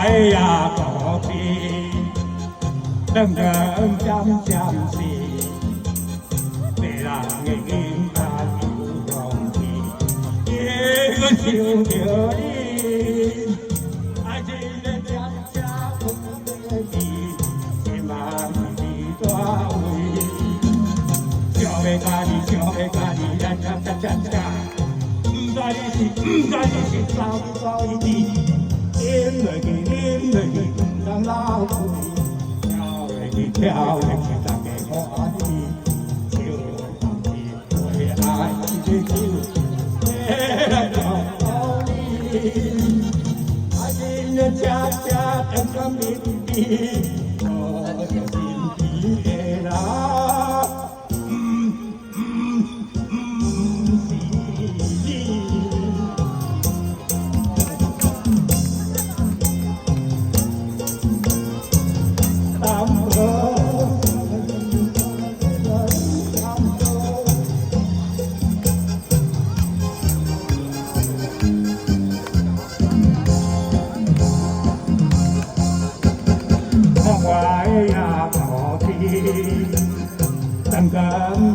的也無天，長長針針線，迷人的音樂又香甜，永遠想著你。愛情的車車阮欲去，這嘛是佇佗位？想欲佮你，想欲佮你，來恰恰恰恰。毋知你是，毋知你是走去佗位去，忍袂去，忍袂去，毋通流淚，跳袂去，跳袂去，大家歡喜，手捧一杯愛情的酒，來祝福你。愛情的車車長長綿綿，抱著身邊的人，毋毋毋是你。淡薄，淡薄。窗外也無天，燈光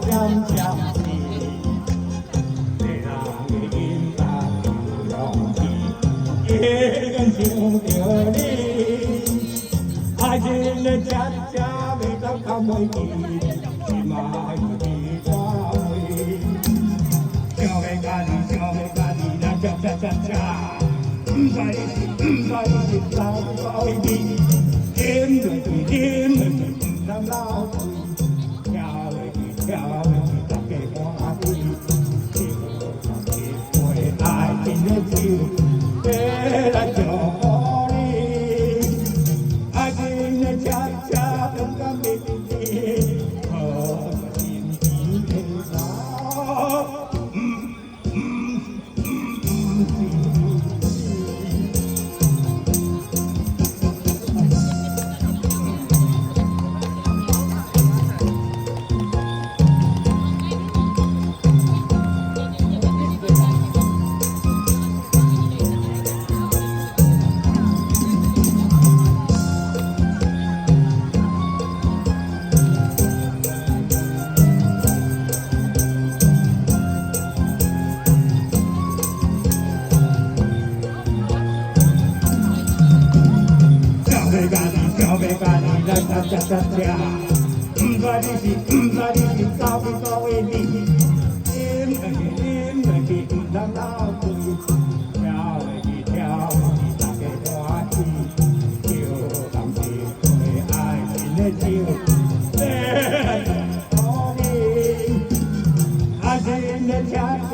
閃閃閃，迷人的音樂又響起，永遠想著你。愛情的車車袂當放袂記，這嘛是佇佗位？想欲佮你，想欲佮你，來恰恰恰恰。毋知你是，毋知你是走去佗位去，忍袂去，忍袂去，毋通流淚，跳袂去，跳袂去，大家歡喜，手捧一杯愛情的酒，來祝福你。愛情的車車長長綿綿，抱著身邊的人，毋毋毋是你。想欲佮你，想欲佮你來恰恰恰恰。毋知你是，毋知你是走去佗位去，忍袂去，忍袂去，毋通流淚，跳袂去，跳袂去，大家歡喜，手捧一杯愛情的酒，來祝福你。愛情的車車